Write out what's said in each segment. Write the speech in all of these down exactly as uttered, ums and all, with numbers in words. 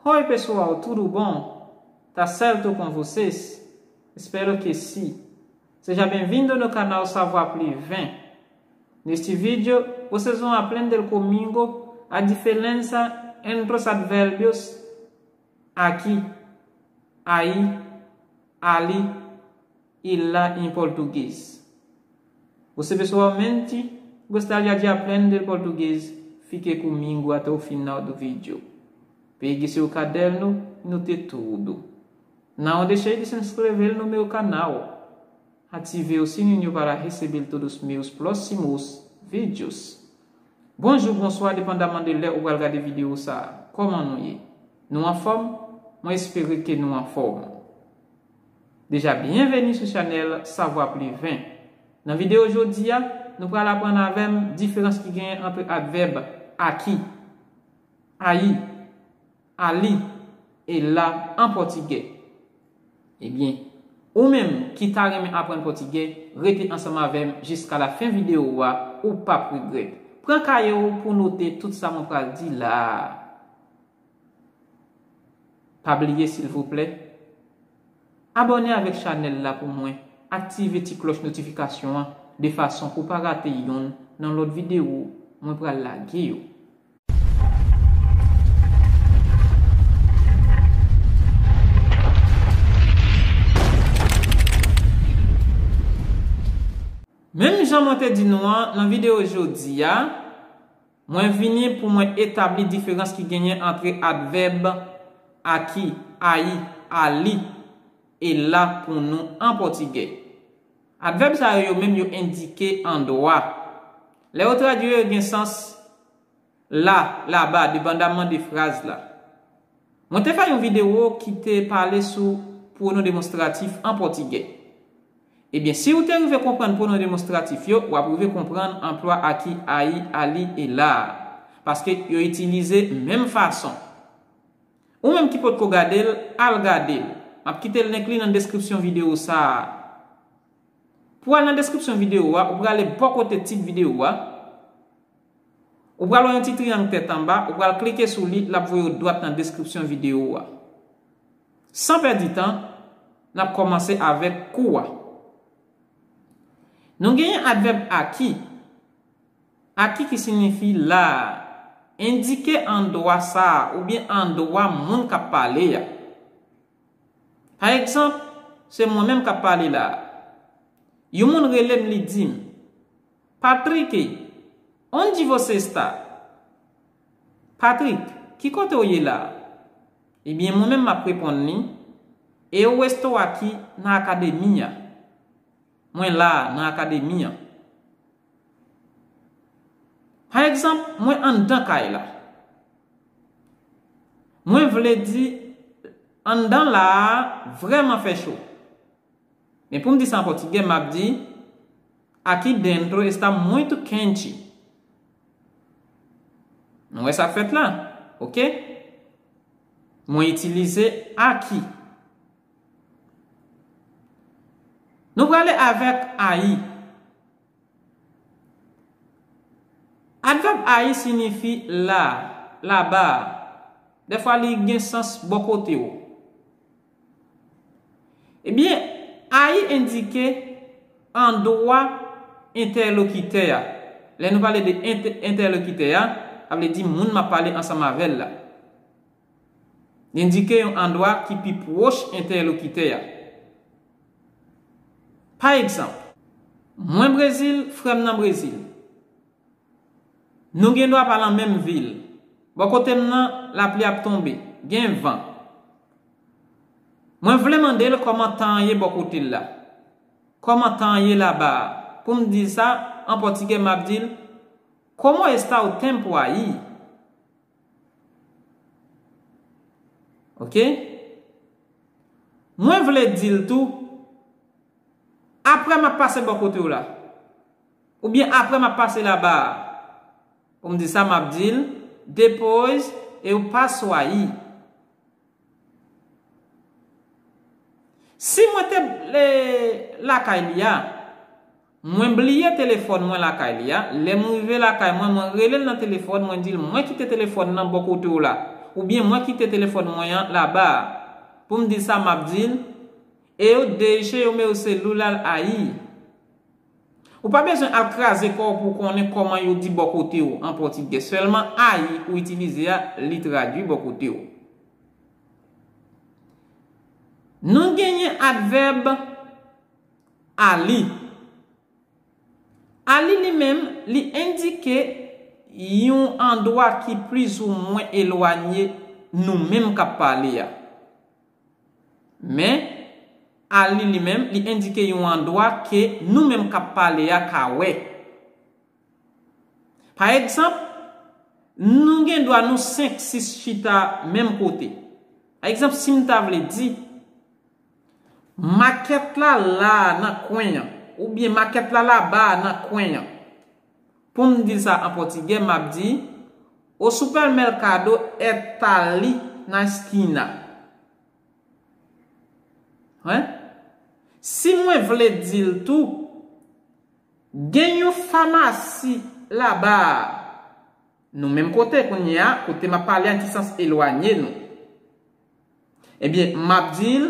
Oi, pessoal, tudo bom? Tá certo com vocês? Espero que sim. Seja bem-vindo no canal Savoir Plus vingt. Neste vídeo, vocês vão aprender comigo a diferença entre os advérbios aqui, aí, ali e lá em português. Você pessoalmente gostaria de aprender português? Fique comigo até o final do vídeo. Pegue seu caderno e note tudo. Não deixe de se inscrever no meu canal. Ative o sininho para receber todos os meus próximos vídeos. Bonjou, bonswa, depandaman de lè ou pral gade videyo sa a. Kòman nou ye? Nou anfòm? Mwen espere ke nou anfòm. Deja, byenveni sou chanèl Savoir Plus vingt. Nan videyo jodi a, nou pral aprann avè m diferans ki genyen ant advèb aqui, aí, ali e lá an pòtigè. Ebyen, ou menm ki ta renmen aprann pòtigè, rete ansanm avè m jiska la fen videyo a, ou p ap regrèt. Pran kaye w pou w note tout sa mwen pral di la a. Pa bliye, silvouplè, abòne avèk chanèl la pou mwen, aktive ti klòch notifikasyon an, de fason pou w pa rate yonn nan lòt videyo mwen pral lage yo. Menm jan mwen te di nou an nan videyo jodi a, mwen vini pou mwen etabli diferans ki genyen ant advèb aqui, aí, ali e lá pou nou an pòtigè. Advèb sa yo, yo menm yo endike andwa. Lè yo tradui yo, yo gen sans la, laba, depandaman de fraz la. Mwen te fè yon videyo ki te pale sou pwonon demonstratif an pòtigè. Ebyen, si w te rive konprann pwonon demonstratif yo, w ap rive konprann anplwa aqui, aí, ali e lá a, paske yo itilize menm fason. Ou menm ki potko gade l, al gade l. M ap kite link li nan deskripsyon videyo sa a. Pou w al nan deskripsyon videyo a, ou prale bò kote tit videyo a. Ou pral wè yon ti triyang tèt anba, ou pral klike sou li, l ap voye w dwat nan deskripsyon videyo a. San pèdi tan, n ap kòmanse avèk kou a. Nou genyen advèb aqui. Aqui ki siyifi la a, endike andwa sa a oubyen andwa moun k ap pale a. Pa egzanp, se mwen menm k ap pale la a. Yon moun rele m, li di m, Patrick, onde você está? Patrick, ki kote w ye la a? Ebyen, mwen menm m ap reponn li, Eu estou aqui na academia. Mwen la a, nan akademi an. Pa egzanp, mwen anndan kay la. Mwen vle di, anndan la a vrèman fè cho. Men pou m di sa an pòtigè, m ap di, Aqui dentro está muito quente. Nou wè sa k fèt la? Oke? Mwen itilize aqui. Nou prale avèk aí. Advèb aí siyifi la, laba a. Dèfwa li gen sans bò kote w. Ebyen, aí endike andwa entèlokitè a. Lè nou pale de entè-, entèlokitè a, sa vle di moun m ap pale ansanm avè l la. Li endike yon andwa ki pi pwòch entèlokitè a. Pa egzanp, mwen Brezil, frè m nan Brezil. Nou gen dwa pa nan menm vil. Bò kote m nan, lapli ap tonbe, gen van. Mwen vle mande l kòman tan an ye bò kote l la. Kòman tan an ye laba a? Pou m di sa, an pòtigè, m ap di l, Como está o tempo aí? Oke? Mwen vle di l tou, apre m ap pase bò kote w la. Oubyen apre m ap pase laba a. Pou m di sa, m ap di l, Depois eu passo aí. Si mwen te, e, lakay li a, mwen bliye telefòn mwen lakay li a, lè m rive lakay mwen, mwen rele l nan telefòn, mwen di l, mwen kite telefòn nan bò kote w la. Oubyen mwen kite telefòn mwen an laba a. Pou m di sa, m ap di l, eu deixe o meu celular aí. Ou pa bezwen al kraze kò w pou w konnen kòman yo di bò kote w an pòtigè. Sèlman aí ou itilize a, li tradui bò kote w. Nou genyen advèb ali. Ali li menm, li endike yon andwa ki plizoumwen elwanye nou menm k ap pale a. Men, ali li menm, li endike yon andwa ke nou menm k ap pale a ka wè. Pa egzanp, nou gen dwa nou senk, sis chita menm kote. Pa egzanp, si m ta vle di, makèt la la a nan kwen an, oubyen makèt la laba a nan kwen an. Pou m di sa an pòtigè, m ap di, o supermercado está ali na esquina. Hein? Si mwen vle di l tou, gen yon famasi laba a. Nou menm kote kounye a, kote m ap pale a, ti sans elwanye nou. Ebyen, m ap di l,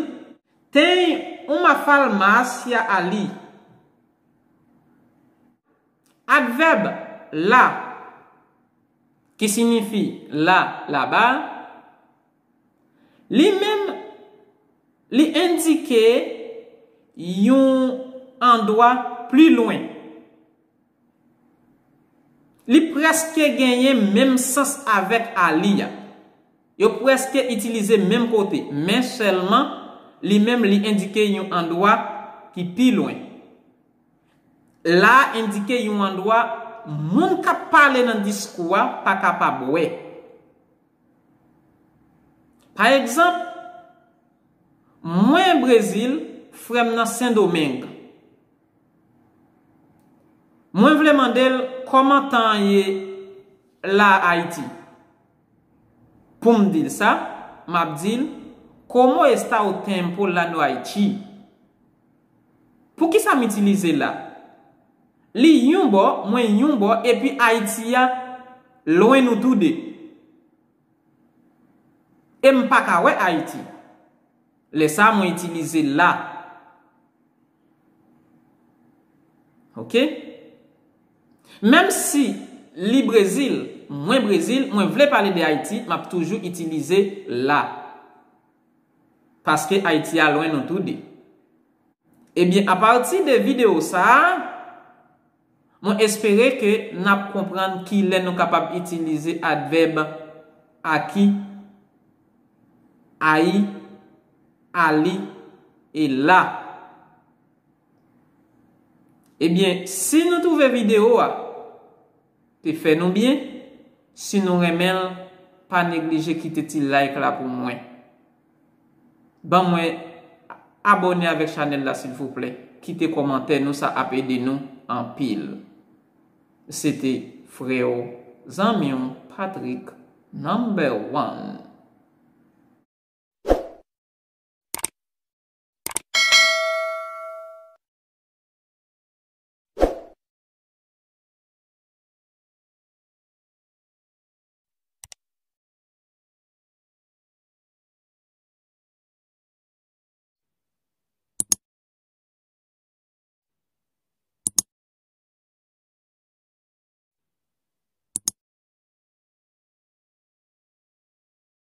tem uma farmácia ali. Advèb la, ki siyifi la, laba, li menm, li endike yon andwa pli lwen. Li prèske genyen menm sans avèk ali a. Yo prèske itilize menm kote, men sèlman li menm li endike yon andwa ki pi lwen. La endike yon andwa moun k ap pale nan diskou a pa kapab wè. Pa egzanp, mwen Brezil, frè m nan Sendomeng. Mwen vle mande l kòman tan an ye la Ayiti. Pou m di l sa, m ap di l, como está o tempo lá no Haiti? Poukisa m itilize la? Li yon bò, mwen yon bò, epi Ayiti a lwen nou toude. E m pa ka wè Ayiti. Lè sa a, mwen itilize la. Oke? Menm si li Brezil, mwen Brezil, mwen vle pale de Ayiti, m ap toujou itilize la. Paske Ayiti a lwen nou toude. Ebyen, apati de videyo sa a, mwen espere ke n ap konprann kilè nou kapab itilize advèb aki, ayi, ali e la. Ebyen, si nou twouve videyo a te fè nou byen, si nou renmen l, pa neglije kite ti like la pou mwen. Ban mwen abòne avèk chanèl la silvouplè. Kite kòmantè nou, sa ap ede nou anpil. Se te frè w, zanmi w, Patrick, number one.